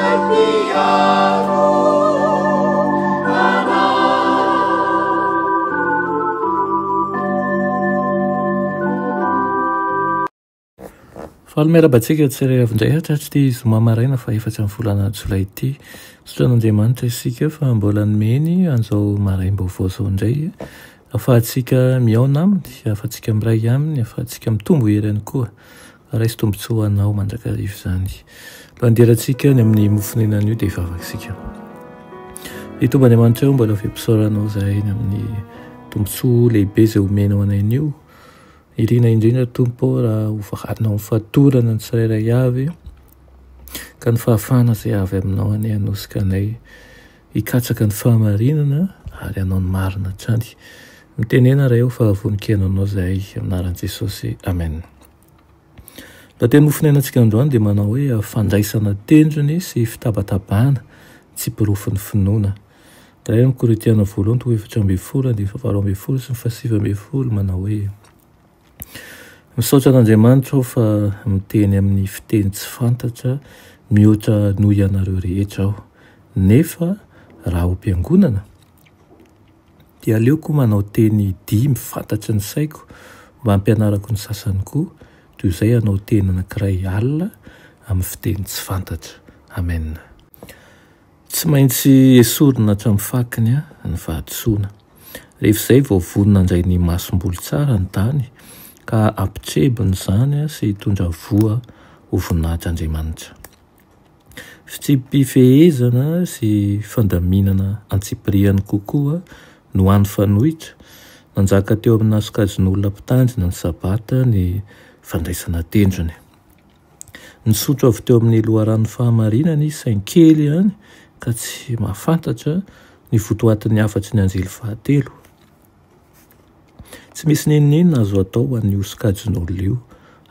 Izay mpiaro anay. Faly miarahaba antsika tsirairay avy indray hatratr'ity zoma maraina faha-efatra amin'ny volana jolay ity. Misaotra an'Andriamanitra isika fa mbola nomeny an'izao maraim-baovao izao indray ahafahantsika mihaona aminy, ahafahantsika miray aminy, ahafahantsika mitombo hery ihany koa. Raiso tombontsoa ho anao mandrakariva izany. Mpanderantsika ny amin'ny mofon'aina anio dia hivavaka isika. Ry Tompo Andriamanitra ô, mbola velom-pisaorana anao izahay ny amin'ny tombontsoa lehibe izay omenao anay anio. Irina indrindra Tompo ô raha ho vahanao amin'ny fatorana ny tsirairay avy ka ny fahafahana izay avy aminao anie hanosika anay hikatsaka ny fahamarinana ary hanao ny marina hatrany. Mitenena Ray ô fa vonon-keno anao izahay amin'ny anaran'i Jesosy. Amen. Raha teny mofonainantsika androany dia manao hoe fandraisana tendrony sy fitabatabana tsy porofon'ny finoana. Iray amin'ny Korintiana voalohany toko 14 andininy fahavalo ambin'ny folo sy ny fahasivy ambin'ny folo manao hoe Misaotra an'Andriamanitra aho fa miteny amin'ny fiteny tsy fantatra mihoatra noho ianareo rehetra aho. Nefa raha ao am-piangonana dia aleoko manao teny dimy fantatry ny saiko mba hampianarako ny sasany koa toy izay hanao teny anankiray alina amin'ny fiteny tsy fantatra. Amen. Tsy maintsy esorina hatramin'ny fakiny ny fahadisoana. Rehefa izay vao vonona handray ny masomboly tsara ny tany ka hampitrebona izany sy hitondra voa ho voninahitr'Andriamanitra. Fitsipi-pifehezana sy fandaminana antsipiriany kokoa no hany fanoitra nanjaka teo amina sokajin'olona mpitandrina ny Sabata ny fandraisana tendrony. Nisotro avy teo amin'ny loharanon'ny fahamarinana izy saingy kely ihany ka tsy mahafantatra ny votoatin'ny hafatry ny anjely fahatelo. Tsy misy n'inon'inona azo atao ho an'io sokajin'olona io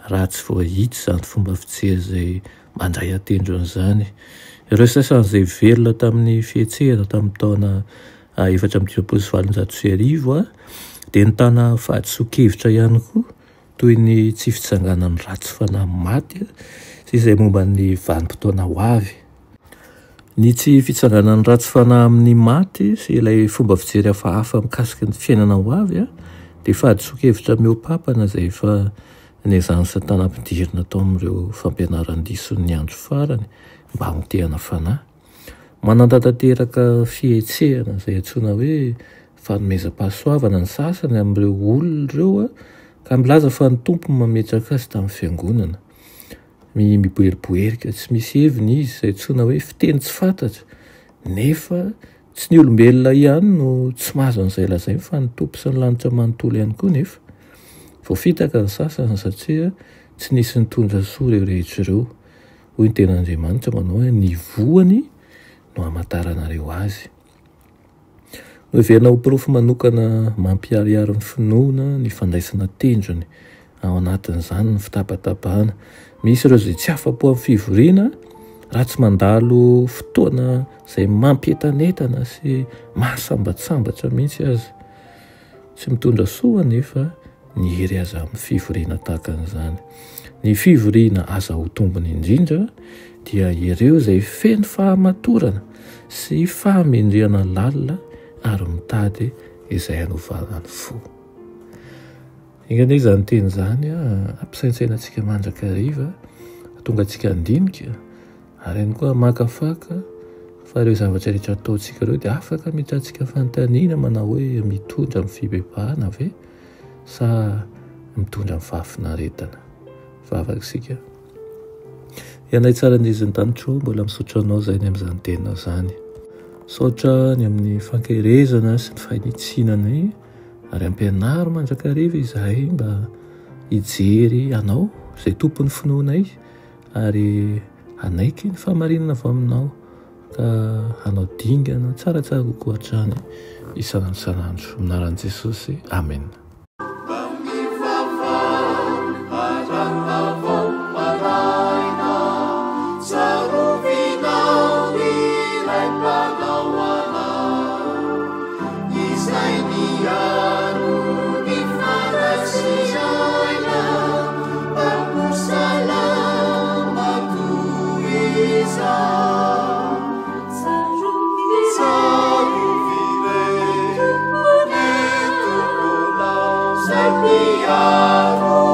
raha tsy voahitsy izany fomba fijery izay mandray an-tendrony izany. Ireo sasany izay velona tamin'ny fihetsehana tamin'ny taona 1854 dia nitana fahadisoan-kevitra ihany koa toy ny tsy fitsanganan'ny ratsy fanahy maty sy izay momba ny vanim-potoana ho avy. Ny tsy fitsanganan'ny ratsy fanahy amin'ny maty sy ilay fomba fijery hafahafa mikasika ny fiainana ho avy dia fahadisoan-kevitra mihoa-pampana izay efa nezahan'i Satana ampidirina tao amin'ireo fampianaran-dison'ny andro farany mba hamotehana fanahy. Manantanteraka fihetsehana izay antsoina hoe fanomezam-pahasoavana ny sasany amin'ireo olona ireo ka milaza fa ny Tompo no mametraka azy tamin'ny fiangonana. Miboeriboerika tsy misy heviny izy, izay antsoina hoe fiteny tsy fantatra, nefa tsy ny olombelona ihany no tsy mahazo an'izay lazainy fa ny Tompo sy ny lanitra manontolo ihany koa nefa. Voafitaka ny sasany satria tsy nisy nitondra soa ireo rehetra ireo. Hoy ny tenin'Andriamanitra manao hoe ny voany no hamantaranareo azy. Noheverina ho porofo manokana mampiharihary ny finoana ny fandraisana tendrony, ao anatin'izany ny fitabatabana. Misy ireo izay tsy afa-po amin'ny fivoriana raha tsy mandalo fotoana izay mampientanentana sy mahasambatsambatra mihitsy aza. Tsy mitondra soa anefa ny hery aza amin'ny fivoriana tahaka an'izany. Ny fivoriana aza ho tombony indrindra dia ireo izay feno fahamatorana sy fahamendrehana lalina ary mitady izay hanovana ny fo. Enga anie izany teny izany hampisaintsaina antsika mandrakariva, hahatonga antsika handinika Ary ihany koa hamakafaka fa ireo zavatra rehetra ataontsika ireo dia afaka ametrahantsika fanontaniana manao hoe mitondra amin'ny fibebahana ve sa mitondra amin'ny fahafinaretana. Vavaka isika. Ianay tsara indrindra ny danitro, mbola misaotra anao izay ny amin'izany teninao izany. Misaotra ny amin'ny fankaherezana sy ny fanitsiana anay ary ampianaro mandrakariva izahay mba hijery anao izay tompon'ny finoanay. Ary hanaiky ny fahamarinana avy aminao ka hanao dingana tsaratsara kokoa hatrany isan'andro isan'andro. Amin'ny anaran'i Jesosy, amena. Miaro.